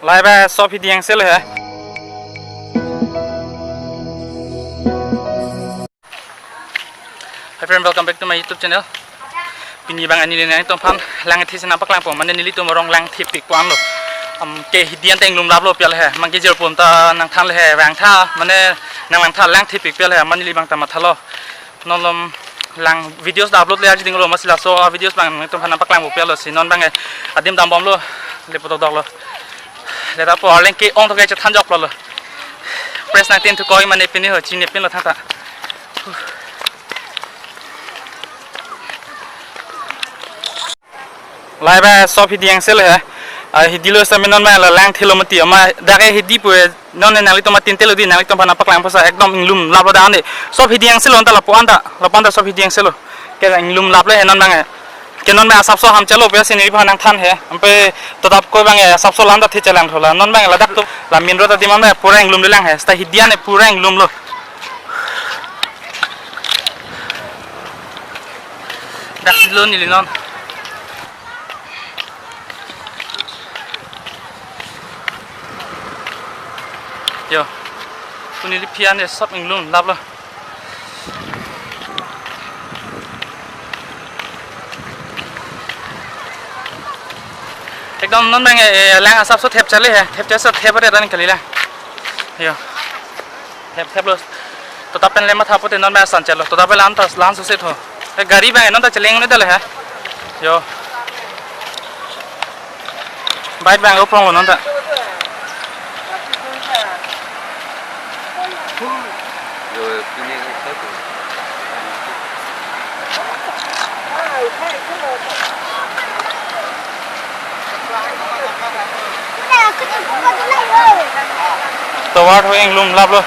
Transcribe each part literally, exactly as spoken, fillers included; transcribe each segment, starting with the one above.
Lai ba sop hidi angselo he. Hi friend, welcome back to my YouTube channel. Pini abang neli nanglitumphan lang thesi nangpaklangpo, mane nelitum arong lang thepikpo anlo. Am, ke hidi anta inglum laplo pu he. Mangke jirpo anta nangthanle he, vangtha, mane nanglangtha lang thepik pu he, mane neli abang ta mathalo. Non malom lang videos ta upload le arjudinglo, masi laso a videos abang nanglitumphan nangpaklangpo pu lo si non abang adim dambomlo, le putok doklo. Leta po arleng ke-ong tho ke chethan joklo lo. Press nineteen thu koi mane pini ho chinine pinlo thangta. Lai ba sop hidi angselo he. A hidi lo sami non abang la lang thelo mati ama dak ke hidi pu non nanglitum matin telo di nanglitumphan nangpaklangpo sa ekdom inglum laplo da ande. Sop hidi angselo anta lapu anta, lapu anta sop hidi angselo. Ke inglum laplo he non abang. Ke non abang asapso ham chalo pe sini phan nangthan he. Ampe totap koi abang asapso la anta thechelang thola. Non abang ladak tu la main road adim abang pura inglumlelang he. Seta hidi ane pura inglumlo. Dak si lo neli non. Yo. Pini neli aphi ane sop inglum laplo. Ekdom non abang, eh, lang asapso thep chale he. Thep chale so thep re dan kali la. Yo. Thep theplo. Totap pen le matha pote non abang asan chalo. Totap pen anta lan so se tho. Eh, gari abang non ta cheleng ne dale he. Yo. Bike abang oprong lo non ta. Tovar ho inglum laplo.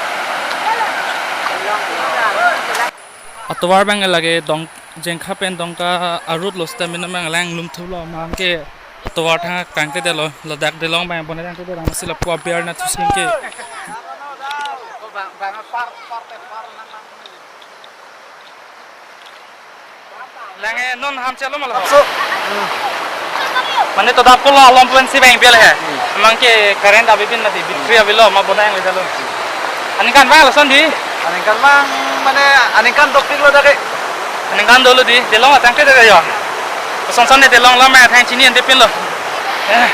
Atovar abang lake Dong-, Jengkha pen Dongka a-road lo seta mena abang lang inglum thulo, mangke atovar thang kangtedetlo, ladak Delong abang bonai kangtede abang si lapu aber na thusi ke. Lang e non ham chalo ma lo. So, mane totap pulo along pen si abang pi le he. Mangke current ave pin mati, battery avelo ma bonai le chalo. Aningkan abang lason di. Aningkan abang mane aningkan dopik lo dak ke. Aningkan dolo di, Delong atang ke dak yo. Son son ne Delong lam athang chini ante pinlo. Eh.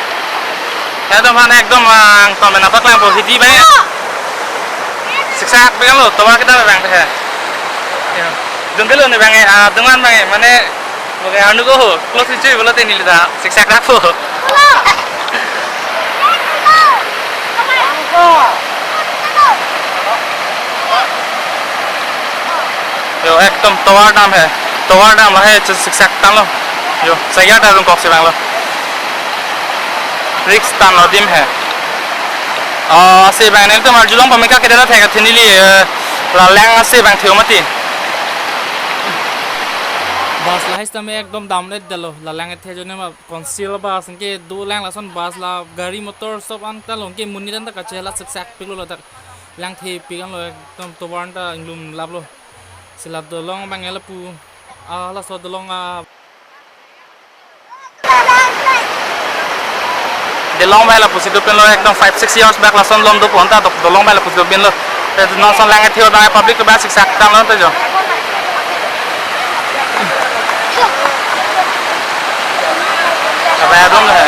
Ekdom han ekdom ang to mena paklangpo hidi abang. Siksak abang lo, tovar kita abang teh. Ya. Dun dulu ne abang, ah, dungan abang, mane, oke, anu ko ho, close ni cuy, bolo teni lita, siksak dak po. Yo, ekdom tovar dam he. Tovar dam lahai chu siksak tanglo. Yo, saya ta rungkok si abang lo. Risk tanglo adim he. Ah, si abang nelitum arjulong pamika kedara thek athe neli, eh, la lang si abang theo mati. Bus lahai sitame ekdom damledetlo. La lang athe ajoine ma council bus anke dolang lason bus la gari motor sob anta lo anke monit anta kachela siksak piklo ladak. Lang thepik anlo ekdom tovar anta inglum laplo. Si la Delong abang lapu. Ah, laso Delong a Delong abang lapusi dopinlo ekdom five six years back lason lom dopo anta dok Delong abang lapusi dopinlo. Te non son lang e theo abang public abang siksak tanglo te jo. Abang adon he.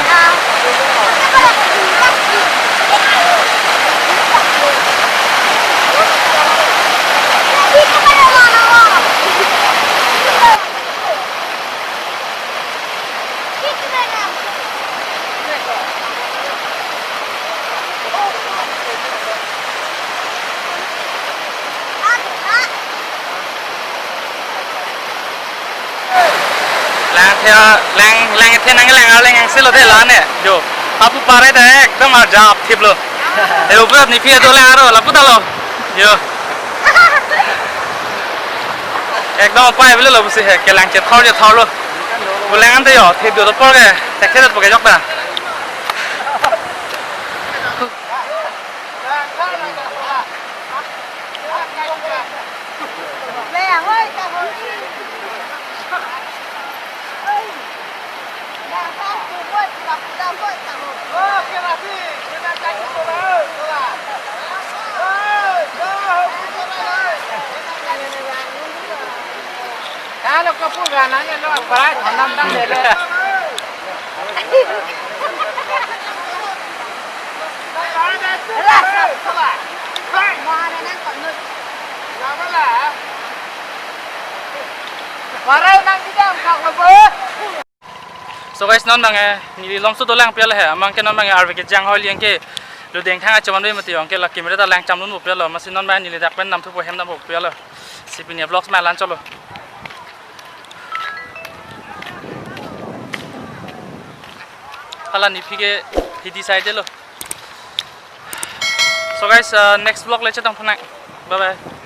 Lang the, lang, lang the nang lang, lang yang silo the la ne. Jo. Apu pare ta ekdom arjap thiplo. E uprat ni phi do lang aro lapu ta lo. Jo. Ekdom upai avelo pusi he, kelang chethor chethor lo. Pulang ante yo, thip do apor ke, thek thek apor ke jok ta. Alo, kapu gana niya lo, parai thanam tang dele. Parai nang kidam kak lo bo. So guys, non abang ke neli longso dolang pi alo he, amang ke non abang ke arve kejang hoi liang ke, ludeng thang achaman ve mati abang ke la camera ta lang cham lun bo pi alo, amatsi non abang neli dak pen namthu po hem dam bo pi alo. Si pini vlogs ma lan cholo. Hala ni phi ke hidi side lo. So guys, uh, next vlog le chetong phanang. Bye bye.